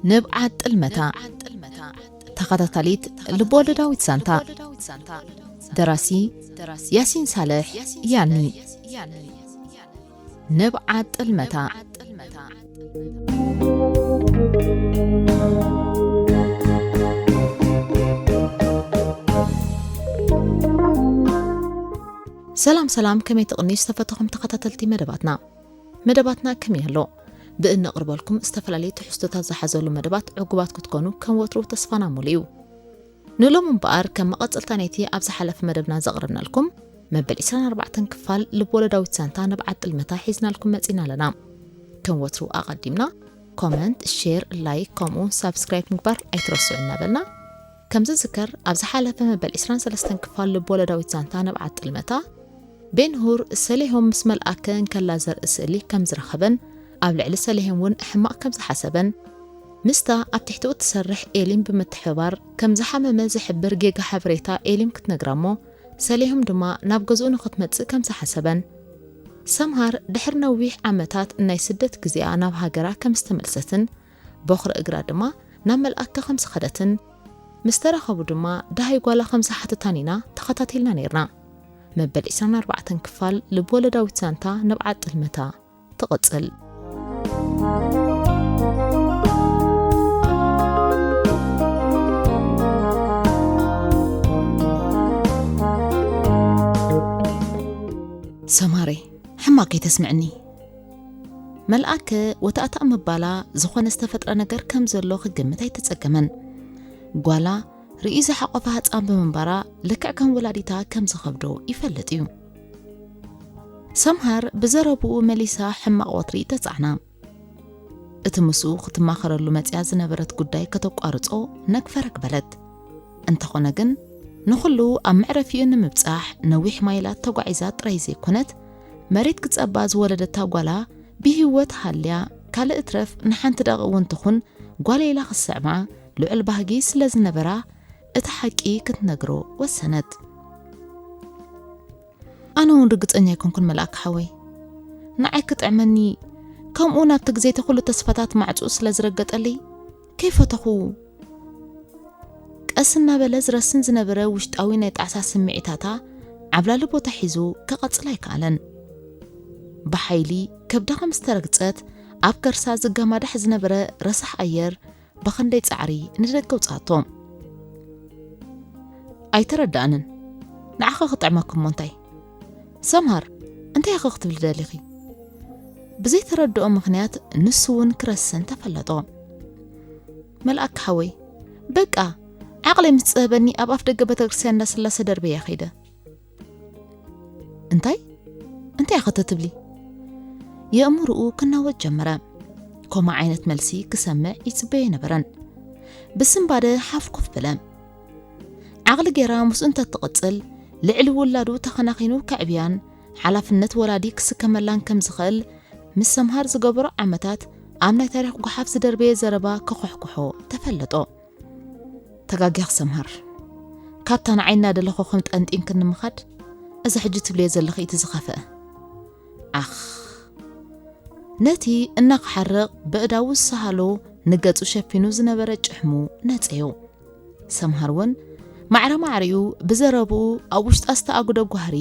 ንብዓት ጥልመታ፣ ተኸታታሊት ልብወለዳዊት ዛንታ። ደራሲ ያሲን ሳልሕ ያኒ። ንብዓት ጥልመታ። ሰላም ሰላም፣ ከመይ ትቕንዩ ዝተፈተኹም ተኸታተልቲ መደባትና? መደባትና ከመይ ኣሎ? ብእነቕርበልኩም ዝተፈላለዩ ትሕዝቶታት ዝሓዘሉ መደባት ዕጉባት ክትኮኑ ከም ወትሩ ተስፋና ሙሉ እዩ። ንሎም እምበኣር ከም መቐጸልታ ናይቲ ኣብ ዝሓለፈ መደብና ዘቕረብናልኩም መበል ዕስራን ኣርባዕተን ክፋል ልብወለዳዊት ዛንታ ንብዓት ጥልመታ ሒዝናልኩም መጺና ኣለና። ከም ወትሩ ኣቐዲምና ኮመንት፣ ሼር፣ ላይክ ከምኡ ሳብስክራይብ ምግባር ኣይትረስዑ እናበልና፣ ከም ዝዝከር ኣብ ዝሓለፈ መበል ዕስራን ሰለስተን ክፋል ልብወለዳዊት ዛንታ ንብዓት ጥልመታ ቤንሁር ሰሌሆም ምስ መልኣከ እንከላ ዘርኢ ስእሊ ከም ዝረኸበን ኣብ ልዕሊ ሰሌሆም እውን ሕማቕ ከም ዝሓሰበን ምስታ ኣብ ትሕቲኡ እትሰርሕ ኤሊም ብምትሕብባር ከም ዝሓመመ ዝሕብር ጌጋ ሓበሬታ ኤሊም ክትነግራ እሞ ሰሌሆም ድማ ናብ ገዝኡ ንኽትመጽእ ከም ዝሓሰበን ሰምሃር ድሕሪ ነዊሕ ዓመታት ናይ ስደት ግዜኣ ናብ ሃገራ ከም ዝተመልሰትን ቦኽሪ እግራ ድማ ናብ መልኣከ ከም ዝኸደትን ምስ ተራኸቡ ድማ ደሃይ ጓላ ከም ዝሓተታን ኢና ተኸታቲልና ነይርና። መበል ዕስራን ኣርባዕተን ክፋል ልብወለዳዊት ዛንታ ንብዓት ጥልመታ ትቕጽል። ሰማሬ፣ ሕማቕ ከይተስምዕኒ። መልኣከ ወታእታእ ምባላ ዝኾነ ዝተፈጥረ ነገር ከም ዘሎ ክግምት ኣይተጸገመን። ጓላ ርእዩ ዝሓቖፈ ህጻን ብምንባራ ልክዕ ከም ወላዲታ ከም ዝኸብዶ ይፈልጥ እዩ። ሰምሃር ብዘረብኡ መሊሳ ሕማቕ ወጥሪ ተጻዕና። እቲ ምስኡ ክትማኸረሉ መጽያ ዝነበረት ጉዳይ ከተቋርጾ ነግፈረግ በለት። እንተኾነ ግን ንኹሉ ኣብ መዕረፊኡ ንምብጻሕ ነዊሕ ማይላት ተጓዒዛ ጥራይ ዘይኮነት መሬት ክጸባ ዝወለደታ ጓላ ብህይወት ሃልያ ካልእ እትረፍ ንሓንቲ ደቒቕ እውን ትኹን ጓል ኢላ ክስዕማ ልዑል ባህጊ ስለ ዝነበራ እቲ ሓቂ ክትነግሮ ወሰነት። ኣነ እውን ርግጸኛ ኣይኮንኩን መልኣክ ሓወይ። ንዓይ ክጥዕመኒ ከምኡ ናብቲ ግዜቲ ኩሉ ተስፋታት ማዕጹ ስለ ዝረገጠለይ ከይፈተኹ ቀስ እናበለ ዝረስን ዝነበረ ውሽጣዊ ናይ ጣዕሳ ስምዒታታ ዓብላሊ ቦታ ሒዙ ክቐጽል ኣይከኣለን። ብሓይሊ ከብዳ ከም ዝተረግጸት ኣብ ከርሳ ዝገማዳሕ ዝነበረ ረሳሕ ኣየር ብኽንደይ ጻዕሪ ንደገ ኣውጻቶ። ኣይተረዳእንን። ንዓኸ ክጥዕመኩም እሞ እንታይ? ሰምሃር፣ እንታይ ኢኺ ክትብሊ ደሊኺ? ብዘይተረድኦ ምኽንያት ንሱ እውን ክረስን ተፈለጦ። መልኣክ ሓወይ፣ በቃ ዓቕለይ ምስ ጸበኒ ኣብ ኣፍ ደገ ቤተክርስትያን እንዳስላሰ ደርበያ ከይደ። እንታይ እንታይ ኢኺ ትብሊ? የእምርኡ ክናወጥ ጀመረ። ኮማ ዓይነት መልሲ ክሰምዕ ይጽበዮ ኣይነበረን። ብስንባደ ሓፍ ኮፍ በለ። ዓቕሊ ጌራ ምስኡ እንተትቕጽል ልዕሊ ውላዱ ተኸናኺኑ ከዕብያን ሓላፍነት ወላዲ ክስከመላን ከም ዝኽእል ምስ ሰምሃር ዝገበሮ ዓመታት ኣብ ናይ ታሪኽ ጓሓፍ ዝደርበየ ዘረባ ክኹሕኩሖ ተፈለጦ። ተጋጊኺ ሰምሃር፣ ካብታ ንዓይ እናደለኹ ከም ጠንጢንክኒ ምኻድ፣ እዚ ሕጂ ትብልዮ ዘለኺ እቲ ዝኸፍአ። ኣኽ። ነቲ እናክሓርቕ በእዳዉ ዝሰሃሎ ንገጹ ሸፊኑ ዝነበረ ጭሕሙ ነጸዮ። ሰምሃር እውን ማዕረ ማዕሪኡ ብዘረብኡ ኣብ ውሽጣ ዝተኣጉደ ጓህሪ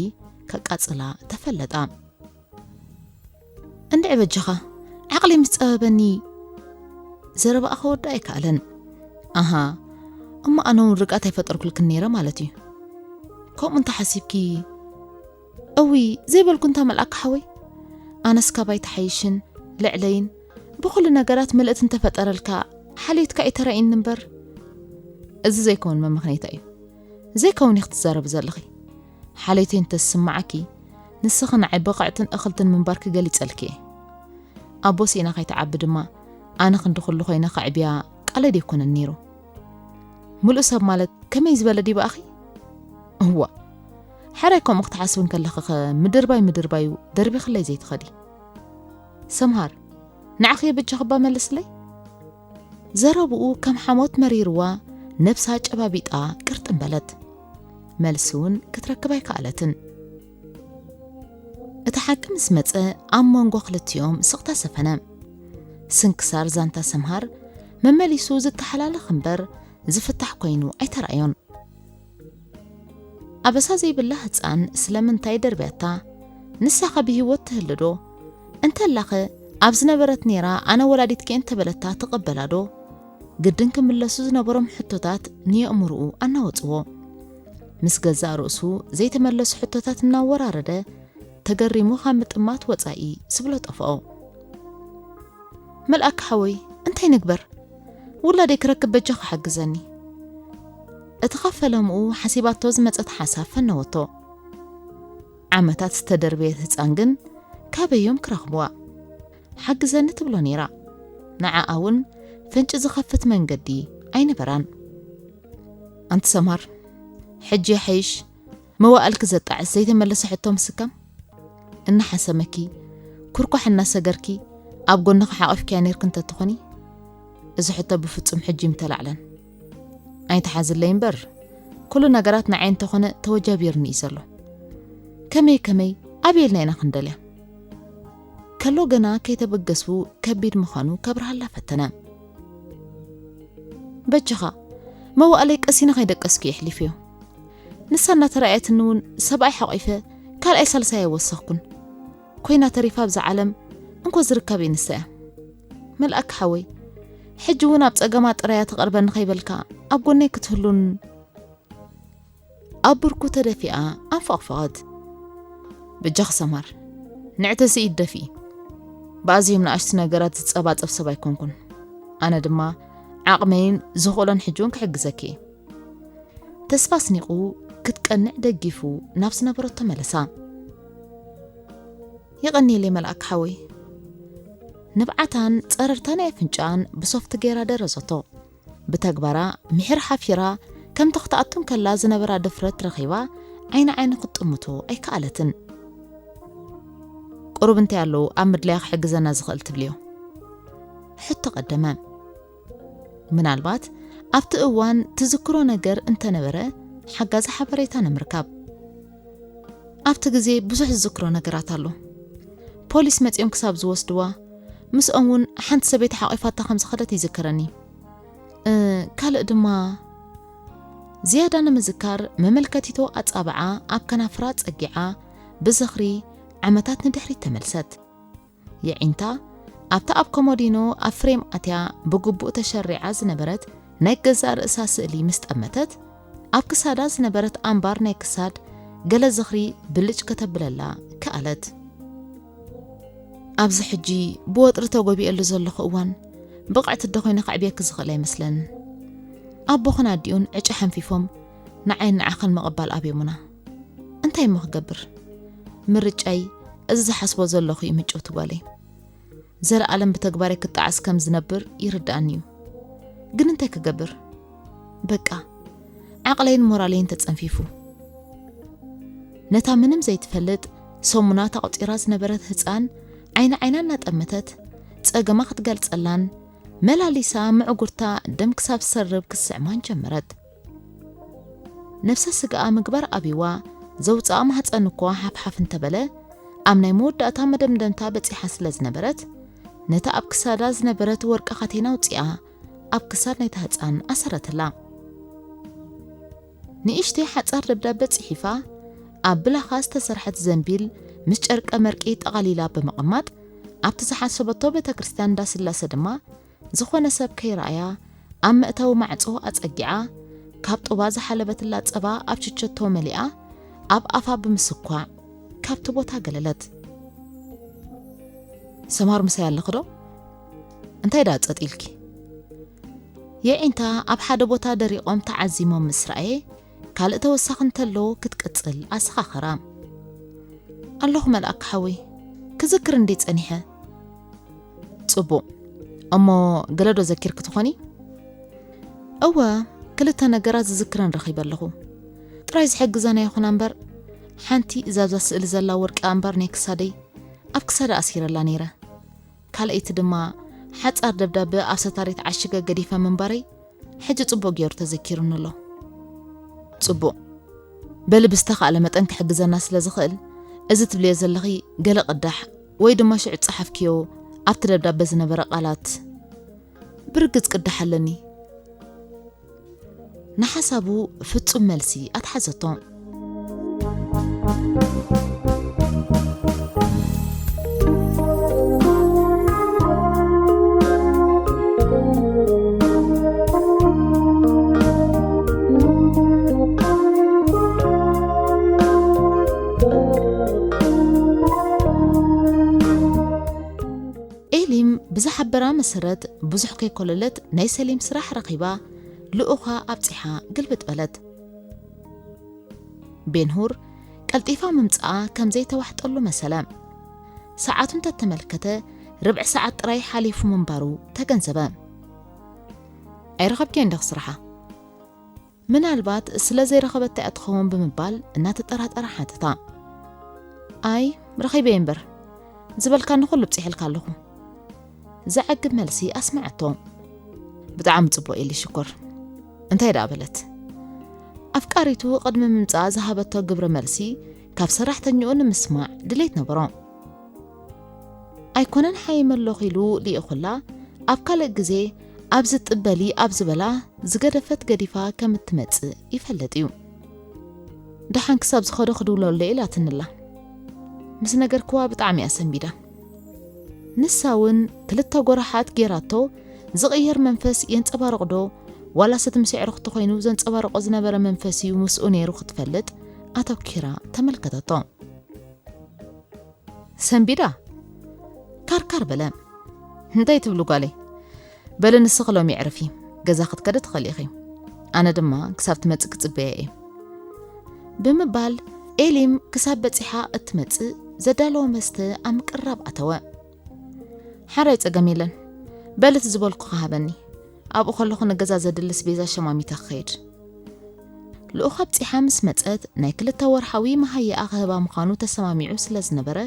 ከቃጽላ ተፈለጣ። እንድዒ በጃኻ፣ ዓቕሊ ምስ ጸበበኒ ዘረባኣ ከወድእ ኣይከኣለን። ኣሃ፣ እሞ ኣነ እውን ርግኣት ኣይፈጠርኩልክን ነይረ ማለት እዩ። ከምኡ እንተ ሓሲብኪ፣ እውይ፣ ዘይበልኩ እንታ መልኣክ ሓወይ፣ ኣነስ ካባይ ተሓይሽን ልዕለይን ብኹሉ ነገራት ምልእቲ እንተፈጠረልካ ሓልዮትካ እዩ ተራእይኒ እምበር። እዚ ዘይከውን መመኽነይታ እዩ። ዘይከውን ኢኺ ትዛረቢ ዘለኺ። ሓልዮተይ እንተዝስምዓኪ፣ ንስኺ ንዓይ ብቕዕትን እኽልትን ምንባርኪ ገሊጸልኪ እየ። ኣቦ ስኢና ከይትዓቢ ድማ፣ ኣነ ክንዲ ኩሉ ኮይነ ከዕብያ ቃለይ ደይኮነን ነይሩ። ምሉእ ሰብ ማለት ከመይ ዝበለ ድዩ ብኣኺ? እዋ፣ ሕራይ ከምኡ ክትሓስቢ እንከለኺኸ ምድርባይ ምድርባዩ ደርቢኽለይ ዘይትኸዲ? ሰምሃር፣ ንዓኺ የበጃኽባ መልስለይ። ዘረብኡ ከም ሓሞት መሪርዋ ነብሳ ጨባቢጣ ቅርጥም በለት። መልሲ እውን ክትረክብ ኣይከኣለትን። እቲ ሓቂ ምስ መጸ ኣብ መንጎ ክልቲኦም ስቕታ ሰፈነ። ስንክሳር ዛንታ ሰምሃር መመሊሱ ዝተሓላለኽ እምበር ዝፍታሕ ኮይኑ ኣይተራእዮን። ኣበሳ ዘይብላ ህፃን ስለምንታይ ደርብያታ? ንሳኸ ብህይወት ትህልዶ? እንተላኸ ኣብ ዝነበረት ነይራ ኣነ ወላዲትኪ እንተበለታ ትቐበላዶ? ግድን ክምለሱ ዝነበሮም ሕቶታት ንየእምርኡ ኣናወፅዎ። ምስ ገዛእ ርእሱ ዘይተመለሱ ሕቶታት እናወራረደ ተገሪሙ ካብ ምጥማት ወፃኢ ዝብሎ ጠፍኦ። መልኣክ ሓወይ፣ እንታይ ንግበር? ውላደይ ክረክብ በጃኻ ሓግዘኒ። እቲ ካብ ፈለምኡ ሓሲባቶ ዝመጸት ሓሳብ ፈነወቶ። ዓመታት ዝተደርበየት ህፃን ግን ካበዮም ክረኽብዋ? ሓግዘኒ ትብሎ ነይራ። ንዓኣ እውን ፍንጭ ዝኸፍት መንገዲ ኣይነበራን። ኣንቲ ሰማር፣ ሕጂ ይሓይሽ መዋእልኪ ዘጣዕስ ዘይተመለሰ ሕቶ ምስካም? እናሓሰመኪ፣ ኩርኳሕ እናሰገርኪ፣ ኣብ ጎንኺ ሓቒፍክያ ነይርኪ እንተትኾኒ፣ እዚ ሕቶ ብፍጹም ሕጂ ምተላዕለን። ኣይትሓዝለይ እምበር፣ ኩሉ ነገራት ንዓይ እንተኾነ ተወጃቢርኒ እዩ ዘሎ። ከመይ ከመይ ኣበይ ኢልና ኢና ክንደልያ? ከሎ ገና ከይተበገሱ ከቢድ ምዃኑ ከብርሃላ ፈተነ። በጃኻ፣ መዋእለይ ቀሲነ ከይደቀስኩ የሕሊፍዮ። ንሳ እናተራእየትኒ እውን ሰብኣይ ሓቒፈ ካልኣይ ሳልሳይ ኣይወሰኽኩን። ኮይና ተሪፋ ኣብዛ ዓለም እንኮ ዝርከብ ንሳ እያ። መልኣክ ሓወይ፣ ሕጂ እውን ኣብ ጸገማ ጥራያ ትቐርበኒ ከይበልካ ኣብ ጎነይ ክትህሉን ኣብ ብርኩ ተደፊኣ ኣንፈቕፈቐት። በጃኺ ሰማር፣ ንዕተሲ ኢድ ደፊ። ብኣዝዮም ንኣሽቱ ነገራት ዝጸባጸብ ሰብ ኣይኮንኩን። ኣነ ድማ ዓቕመይን ዝኽእሎን ሕጂ እውን ክሕግዘኪ እየ። ተስፋ ኣስኒቑ ክትቀንዕ ደጊፉ ናብ ዝነበረቶ መለሳ። የቐንየለይ መልኣክ ሓወይ። ንብዓታን ጸረርታ ናይ ኣፍንጫኣን ብሶፍት ገይራ ደረዘቶ። ብተግባራ ምሒር ሓፊራ ከምቲ ክትኣቱ እንከላ ዝነበራ ድፍረት ረኺባ ዓይኒ ዓይኒ ክትጥምቶ ኣይከኣለትን። ቁሩብ እንታይ ኣለዉ ኣብ ምድላያ ክሕግዘና ዝኽእል ትብልዮ? ሕቶ ቀደመ። ምናልባት ኣብቲ እዋን ትዝክሮ ነገር እንተነበረ ሓጋዚ ሓበሬታ ንምርካብ። ኣብቲ ግዜ ብዙሕ ዝዝክሮ ነገራት ኣሎ። ፖሊስ መጺኦም ክሳብ ዝወስድዋ ምስኦም እውን ሓንቲ ሰበይቲ ሓቒፋታ ከም ዝኸደት ይዝከረኒ። እ፣ ካልእ ድማ ዝያዳ ንምዝካር መመልከቲቶ ኣጻብዓ ኣብ ከናፍራ ጸጊዓ ብዝኽሪ ዓመታት ንድሕሪት ተመልሰት። የዒንታ ኣብታ ኣብ ኮሞዲኖ ኣብ ፍሬም ኣትያ ብግቡእ ተሸሪዓ ዝነበረት ናይ ገዛእ ርእሳ ስእሊ ምስ ጠመተት፣ ኣብ ክሳዳ ዝነበረት ኣምባር ናይ ክሳድ ገለ ዝኽሪ ብልጭ ከተብለላ ከኣለት። ኣብዚ ሕጂ ብወጥሪ ተጎቢኤሉ ዘለኹ እዋን ብቕዕቲ እዶ ኮይነ ከዕብየኪ ዝኽእል ኣይመስለንን። ኣቦኽን ኣዲኡን ዕጫ ሓንፊፎም ንዓይን ንዓኽን ምቕባል ኣብዮምና። እንታይ እሞ ክገብር? ምርጫይ እዚ ዝሓስቦ ዘለኹ እዩ ምጭውቲ ጓለይ። ዘለኣለም ብተግባረይ ክጣዓስ ከም ዝነብር ይርድኣኒ እዩ። ግን እንታይ ክገብር? በቃ ዓቕለይን ሞራለይን ተጸንፊፉ። ነታ ምንም ዘይትፈልጥ ሰሙናት ኣቑጺራ ዝነበረት ህጻን ዓይኒ ዓይና እናጠመተት ጸገማ ክትገልጸላን መላሊሳ ምዕጉርታ ደም ክሳብ ዝሰርብ ክትስዕማን ጀመረት። ነፍሰ ስጋኣ ምግባር ኣብይዋ ዘውፅኣ ማህፀን እኳ ሓፍሓፍ እንተበለ፣ ኣብ ናይ መወዳእታ መደምደምታ በፂሓ ስለ ዝነበረት፣ ነታ ኣብ ክሳዳ ዝነበረት ወርቂ ካቴና ኣውፂኣ ኣብ ክሳድ ናይታ ህፃን ኣሰረትላ። ንእሽተይ ሓፃር ደብዳበ ፅሒፋ ኣብ ብላኻ ዝተሰርሐት ዘንቢል ምስ ጨርቀ መርቂ ጠቓሊላ ብምቕማጥ፣ ኣብቲ ዝሓሰበቶ ቤተ ክርስቲያን እንዳ ስላሰ ድማ ዝኾነ ሰብ ከይረኣያ ኣብ መእተዊ ማዕጾ ኣጸጊዓ፣ ካብ ጡባ ዝሓለበትላ ጸባ ኣብ ችቸቶ መሊኣ ኣብ ኣፋ ብምስኳዕ ካብቲ ቦታ ገለለት። ሰማር ምሳይ ኣለኺ ዶ? እንታይ ደኣ ጸጥ ኢልኪ? የዒንታ ኣብ ሓደ ቦታ ደሪቖም ተዓዚሞም ምስ ረኣየ፣ ካልእ ተወሳኺ እንተሎ ክትቅጽል ኣሰኻኸራ። ኣለኹ መልኣክ ሓወይ፣ ክዝክር እንዴ ጸኒሐ። ጽቡቕ። እሞ ገለ ዶ ዘኪርኪ ትኾኒ? እወ፣ ክልተ ነገራት ዝዝክረን ረኺበ ኣለኹ። ጥራይ ዝሕግዘና ይኹና እምበር፣ ሓንቲ እዛ ኣብዛ ስእሊ ዘላ ወርቂ ኣምባር ናይ ክሳደይ ኣብ ክሳዳ ኣሲረላ ነይረ። ካልኣይቲ ድማ ሓጻር ደብዳበ ኣብ ሰታሪት ዓሽገ ገዲፈ ምንባረይ ሕጂ ጽቡቕ ገይሩ ተዘኪሩኒ ኣሎ። ጽቡቕ። በሊ ብዝተኻእለ መጠን ክሕግዘና ስለ ዝኽእል፣ እዚ ትብልዮ ዘለኺ ገለ ቅዳሕ ወይ ድማ ሽዑ ዝጸሓፍክዮ ኣብቲ ደብዳበ ዝነበረ ቃላት። ብርግጽ ቅዳሕ ኣለኒ። ንሓሳቡ ፍጹም መልሲ ኣትሓዘቶ። ኤሊም ብዝሓበራ መሰረት ብዙሕ ከይኮለለት ናይ ሰሊም ስራሕ ረኺባ ልኡኻ ኣብጺሓ ግልብጥ በለት። ቤንሁር ቀልጢፋ ምምጻኣ ከም ዘይተዋሕጠሉ መሰለ። ሰዓቱ እንተተመልከተ ርብዒ ሰዓት ጥራይ ሓሊፉ ምንባሩ ተገንዘበ። ኣይረኸብክዮን ዲኺ ስራሓ? ምናልባት ስለ ዘይረኸበታ እያ ትኸውን ብምባል እናተጠራጠረ ሓተታ። ኣይ ረኺበ እምበር ዝበልካኒ ኩሉ ብጺሐልካ ኣለኹ። ዘዕግብ መልሲ ኣስመዐቶ። ብጣዕሚ ጽቡቕ ኢሊ ሽኮር። እንታይ ደኣ በለት? ኣፍቃሪቱ ቅድሚ ምምጻኣ ዝሃበቶ ግብረ መልሲ ካብ ሰራሕተኛኡ ንምስማዕ ድሌት ነበሮ። ኣይኮነን ሓይመ ኣለኹ ኢሉ ልኢኹላ ኣብ ካልእ ግዜ ኣብዚ ጥበሊ ኣብ ዝበላ ዝገደፈት ገዲፋ ከም እትመጽእ ይፈልጥ እዩ። ደሓን ክሳብ ዝኸዶ ክድውለሉ ኢላትንላ ምስ ነገርክዋ ብጣዕሚ እያ ሰንቢዳ። ንሳ እውን ክልተ ጎራሓት ጌራቶ ዝቕየር መንፈስ የንጸባርቕ ዶ ዋላስ እቲ ምስ ኣዕሩኽቱ ኮይኑ ዘንጸባርቖ ዝነበረ መንፈስ እዩ ምስኡ ነይሩ ክትፈልጥ ኣተኲራ ተመልከተቶ። ሰንቢዳ ካርካር በለ። እንታይ ትብሉ ጓለይ? በሊ ንስኺ ሎሚ ዕርፊ ገዛ ክትከዲ ትኽእሊ ኢኺ። ኣነ ድማ ክሳብ ትመጽእ ክጽበየ እየ። ብምባል ኤሊም ክሳብ በጺሓ እትመጽእ ዘዳለዎ መስተ ኣብ ምቅራብ ኣተወ። ሓራይ ጸገም የለን። በሊ እቲ ዝበልኩኺ ሃበኒ። ኣብኡ ከለኹ ንገዛ ዘድሊ ኣስቤዛ ሸማሚተ ክኸይድ። ልኡኻ ኣብጺሓ ምስ መጸት ናይ ክልተ ወርሓዊ መሃይኣ ክህባ ምዃኑ ተሰማሚዑ ስለ ዝነበረ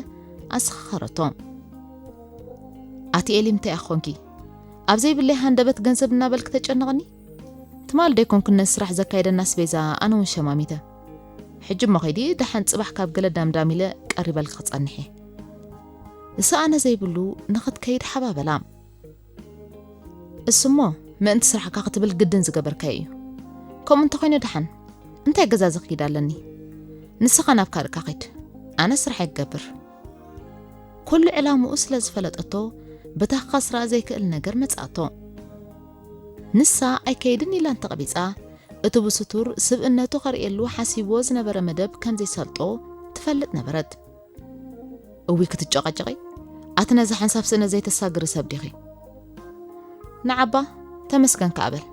ኣዘኻኸረቶ። ኣቲ ኤሊም እንታይ ኢኺ ኮንኪ? ኣብ ዘይብለይ ሃንደበት ገንዘብ እናበልኪ ተጨንቕኒ? ትማል ዶ ኣይኮንኩን ነዚ ስራሕ ዘካየደኒ ኣስቤዛ ኣነ እውን ሸማሚተ። ሕጂ እሞ ኸይዲ ደሓን ጽባሕ ካብ ገለ ዳምዳም ኢለ ቀሪበልኪ ክጸንሕ እየ። እሳ ኣነ ዘይብሉ ንኽትከይድ ሓባበላ። እሱሞ ምእንቲ ስራሕካ ክትብል ግድን ዝገበርካዮ እዩ። ከምኡ እንተኾይኑ ደሓን እንታይ ገዛ ዝኽይድ ኣለኒ? ንስኻ ናብ ካልእካ ኺድ፣ ኣነ ስራሐይ ክገብር። ኩሉ ዕላምኡ ስለ ዝፈለጠቶ በታ ክኸስራ ዘይክእል ነገር መጻእቶ። ንሳ ኣይከይድን ኢላ እንተቐቢጻ እቲ ብስቱር ስብእነቱ ከርእየሉ ሓሲብዎ ዝነበረ መደብ ከም ዘይሰልጦ ትፈልጥ ነበረት። እዊ ክትጨቓጨቒ? ኣቲ ነዚ ሓንሳብ ስእነት ዘይተሳግሪ ሰብ ዲኺ? ንዓባ ተመስገን ከኣ በል።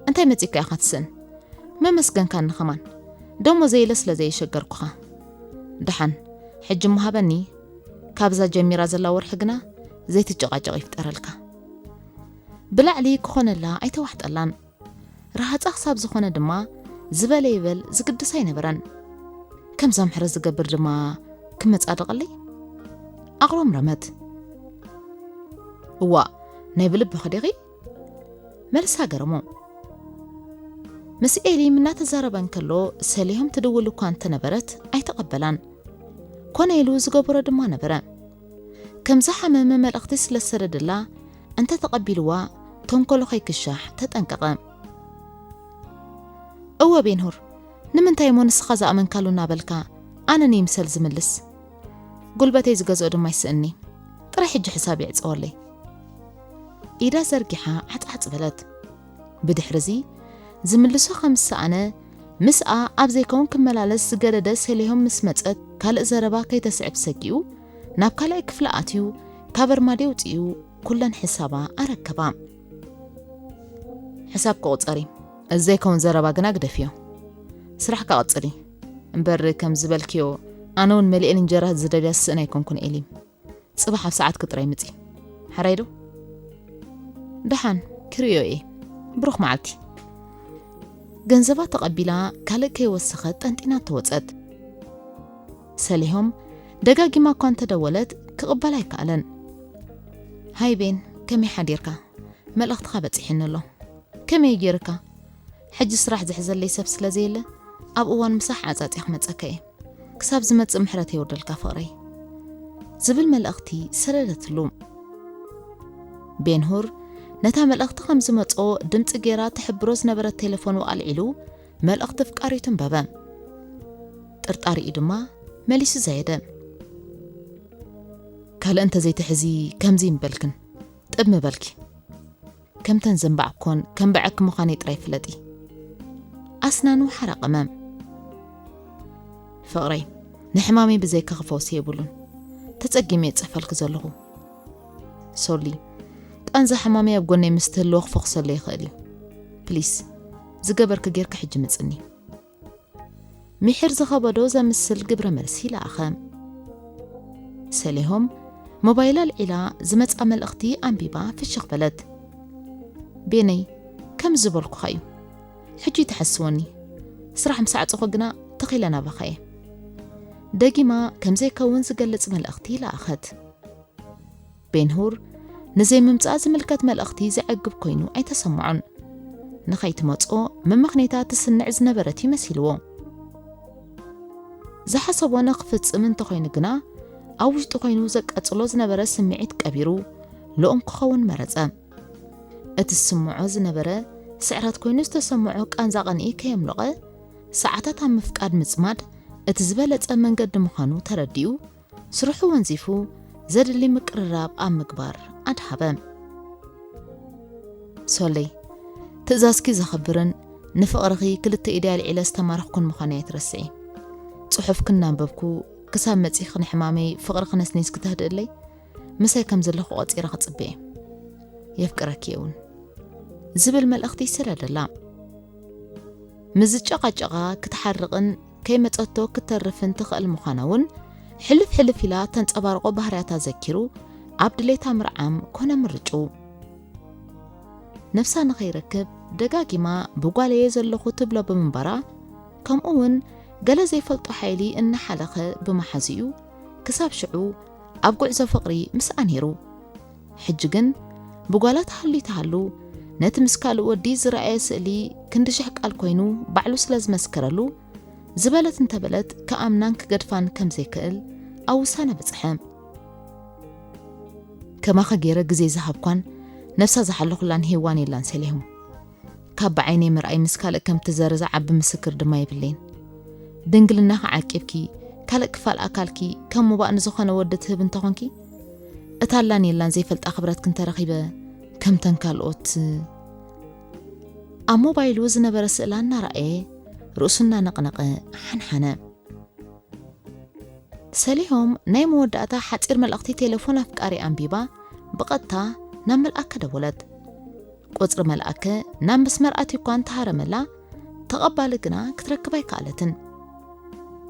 እንታይ መጺእካ ኢኻ ትስእን? መመስገንካኒ ኸማን። ደሞዘይ ኢለ ስለ ዘየሸገርኩኻ። ደሓን ሕጂ እሞ ሃበኒ። ካብዛ ጀሚራ ዘላ ወርሒ ግና ዘይትጨቓጨቕ ይፍጠረልካ። ብላዕሊ ክኾነላ ኣይተዋሕጠላን። ረሃጻ ክሳብ ዝኾነ ድማ ዝበለ ይበል ዝግድስ ኣይነበረን። ከምዛ ምሕረት ዝገብር ድማ ክመጻደቐለይ ኣቕሮምረመት። እዋእ ናይ ብልብኺ ዲኺ? መልሳ ገረሞ። ምስ ኤሊም እናተዛረበ እንከሎ ሰሊሆም ትድውል እኳ እንተነበረት ኣይተቐበላን። ኮነ ኢሉ ዝገበሮ ድማ ነበረ። ከም ዝሓመመ መልእኽቲ ስለ ዝሰደደላ እንተ ተቐቢልዋ ተንኮሎ ከይክሻሕ ተጠንቀቐ። እወ ቤንሁር፣ ንምንታይ እሞ ንስኻ ዝኣመንካሉ እናበልካ ኣነ ንይምሰል ዝምልስ? ጉልበተይ ዝገዝኦ ድማ ይስእኒ። ጥራይ ሕጂ ሕሳብ ይዕጸወለይ። ኢዳ ዘርጊሓ ዓጽዓጽ በለት። ብድሕርዚ ዝምልሶ ከም ዝሰኣነ ምስኣ ኣብ ዘይከውን ክመላለስ ዝገደደ ሰሊሆም ምስ መጸት ካልእ ዘረባ ከይተስዕብ ሰጊኡ ናብ ካልኣይ ክፍሊ ኣትዩ ካብ ኣርማድዮ ኣውጺኡ ኩለን ሕሳባ ኣረከባ። ሕሳብ ክቑጸሪ፣ እዚ ዘይከውን ዘረባ ግና ግደፍዮ። ስራሕካ ቀጽሊ። እምበር ከም ዝበልክዮ ኣነ እውን መሊኤን እንጀራ ዝደልያ ዝስእን ኣይኮንኩን ኤሊም። ጽባሕ ኣብ ሰዓትኪ ጥራይ ምጺ። ሕራይ ዶ? ደሓን ክርእዮ እየ። ብሩኽ መዓልቲ። ገንዘባ ተቐቢላ ካልእ ከይወሰኸት ጠንጢና ተወጸት። ሰሊሆም ደጋጊማ እኳ እንተደወለት ክቕበል ኣይከኣለን። ሃይ ቤን፣ ከመይ ሓዲርካ? መልእኽትኻ በጺሕኒ ኣሎ። ከመይ ገይርካ? ሕጂ ስራሕ ዝሕዘለይ ሰብ ስለ ዘየለ ኣብ እዋን ምሳሕ ዓጻጺ ክመጸካ እየ። ክሳብ ዝመጽእ ምሕረት የውርደልካ ፍቕረይ ዝብል መልእኽቲ ሰደደትሉ። ቤንሁር ነታ መልእኽቲ ከም ዝመጾ ድምጺ ጌራ ትሕብሮ ዝነበረት ቴሌፎኑ ኣልዒሉ፣ መልእኽቲ ኣፍቃሪቱ ኣንበበ። ጥርጣሪኡ ድማ መሊሱ ዘየደ። "ካልእ እንተዘይትሕዚ ከምዚ ምበልክን፣ ጥብ ምበልኪ። ከምተን ዘንባዕኮን ከም በዐኪ ምዃነይ ጥራይ ፍለጢ።" ኣስናኑ ሓራቐመ። "ፍቕረይ፣ ንሕማመይ ብዘይካ ክፈውስ የብሉን። ተጸጊመ እየ ጽሕፈልኪ ዘለኹ። ሶሊ፣ ቃንዛ ሕማመይ ኣብ ጎነይ ምስ ትህልዎ ክፈኹሰለይ ይኽእል እዩ። ፕሊስ፣ ዝገበርኪ ጌርኪ ሕጂ ምጽኒ።" ሚሒር ዝኸበዶ ዘምስል ግብረ መልሲ ለኣኸ። ሰሊሆም ሞባይላ ኣልዒላ ዝመጻ መልእኽቲ ኣንቢባ ፍሽኽ በለት። "ቤነይ፣ ከም ዝበልኩኻ እዩ። ሕጂ ተሐስወኒ። ስራሕ ምስ ዓጸኹ ግና ተኺለ ናባኻ እየ።" ደጊማ ከም ዘይከውን ዝገልጽ መልእኽቲ ለኣኸት። ቤንሁር ንዘይምምጻእ ዝምልከት መልእኽቲ ዘዕግብ ኮይኑ ኣይተሰምዖን። ንኸይትመጾ መመኽኔታ ትስንዕ ዝነበረት እዩ መሲልዎ። ዝሓሰቦ ንኽፍጽም እንተኾይኑ ግና፣ ኣብ ውሽጡ ኮይኑ ዘቃጽሎ ዝነበረ ስምዒት ቀቢሩ፣ ልኡም ክኸውን መረጸ። እቲ ዝስምዖ ዝነበረ ስዕረት ኮይኑ ዝተሰምዖ ቃንዛ ቅንኢ ከየምለቐ፣ ሰዓታት ኣብ ምፍቃድ ምጽማድ እቲ ዝበለጸ መንገዲ ምዃኑ ተረዲኡ፣ ስርሑ ወንዚፉ ዘድሊ ምቅርራብ ኣብ ምግባር ኣድሃበ። "ሶለይ፣ ትእዛዝኪ ዘኽብርን ንፍቕርኺ ክልተ ኢደይ ኣልዒለ ዝተማረኽኩን ምዃነይ ኣይትረስዒ። ጽሑፍኪ እናንበብኩ ክሳብ መጺእኺ ንሕማመይ ፍቕርኺ ነስኒስኪ ተህድእለይ፣ ምሳይ ከም ዘለኹ ቆጺረ ክጽበ እየ። የፍቅረኪ እየ እውን" ዝብል መልእኽቲ ይሰደደላ። ምስ ዝጨቓጨቓ ክትሓርቕን ከይመጸቶ ክትተርፍን ትኽእል ምዃና እውን ሕልፍ ሕልፍ ኢላ ተንጸባርቖ ባህርያታ ዘኪሩ ኣብ ድሌታ ምርዓም ኮነ ምርጭው። ነፍሳ ንኸይረክብ ደጋጊማ ብጓለየ ዘለኹ ትብሎ ብምንባራ፣ ከምኡ እውን ገለ ዘይፈልጦ ሓይሊ እናሓለኸ ብምሓዙኡ ክሳብ ሽዑ ኣብ ጉዕዞ ፍቕሪ ምስኣ ነይሩ። ሕጂ ግን ብጓላ ተሃሉ ይተሃሉ ነቲ ምስ ካልእ ወዲ ዝረኣየ ስእሊ ክንዲ ሽሕ ቃል ኮይኑ ባዕሉ ስለ ዝመስከረሉ፣ ዝበለት እንተበለት ክኣምናን ክገድፋን ከም ዘይክእል ኣብ ውሳነ በጽሐ። ከማኸ ገይረ ግዜ ዝሃብኳን ነብሳ ዝሓለኹላን ሄዋን የላን ሰሊሆም። ካብ ብዓይነይ ምርኣይ ምስ ካልእ ከም ትዘረ ዝዓቢ ምስክር ድማ የብለይን። ድንግልናኺ ዓቂብኪ፣ ካልእ ክፋል ኣካልኪ ከም ሙባእ ንዝኾነ ወዲ ትህብ እንተኾንኪ፣ እታ ኣላን የላን ዘይፈልጣ ክብረትኪ እንተረኺበ፣ ከምተን ካልኦት። ኣብ ሞባይሉ ዝነበረ ስእላ እናረኣየ ርእሱ እናነቕነቐ ሓንሓነ። ሰሊሆም ናይ መወዳእታ ሓጺር መልእኽቲ ቴሌፎን ኣፍቃሪ ኣንቢባ ብቐጥታ ናብ መልኣከ ደወለት። ቁጽሪ መልኣከ ናብ መስመር ኣትዩ እኳ እንተሃረመላ፣ ተቐባሊ ግና ክትረክብ ኣይከኣለትን።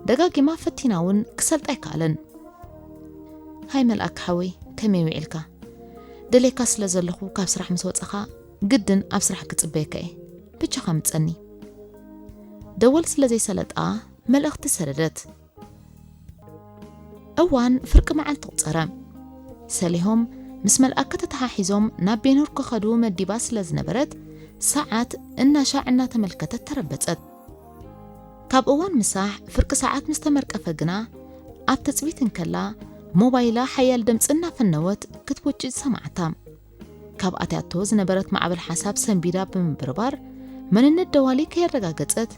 ደጋጊማ ፈቲና እውን ክሰልጣ ኣይከኣለን። "ሃይ መልኣከ ሓወይ፣ ከመይ ውዒልካ? ደልየካ ስለ ዘለኹ ካብ ስራሕ ምስ ወጻኻ ግድን ኣብ ስራሕ ክጽበየካ እየ። ብቻኻ ምጸኒ።" ደወል ስለ ዘይሰለጣ መልእኽቲ ሰደደት። እዋን ፍርቂ መዓልቲ ቁጸረ። ሰሊሆም ምስ መልኣከ ተተሓሒዞም ናብ ቤኖር ክኸዱ መዲባ ስለ ዝነበረት፣ ሰዓት እናሻዕ እናተመልከተት ተረበጸት። ካብ እዋን ምሳሕ ፍርቂ ሰዓት ምስ ተመርቀፈ ግና፣ ኣብ ትጽቢት እንከላ፣ ሞባይላ ሓያል ድምጺ እናፈነወት ክትውጭጭ ሰማዕታ። ካብ ኣትያቶ ዝነበረት ማዕበል ሓሳብ ሰንቢዳ ብምብርባር፣ መንነት ደዋሊ ከየረጋገጸት፣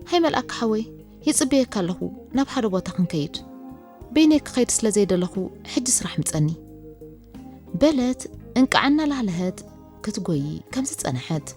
"ሃይ መልኣክ ሓወይ፣ ይጽበየካ ኣለኹ፣ ናብ ሓደ ቦታ ክንከይድ። በይነይ ክኸይድ ስለ ዘይደለኹ፣ ሕጂ ስራሕ ምጸኒ" በለት፣ እንቃዕ እናላህለሀት ክትጎዪ ከም ዝጸንሐት።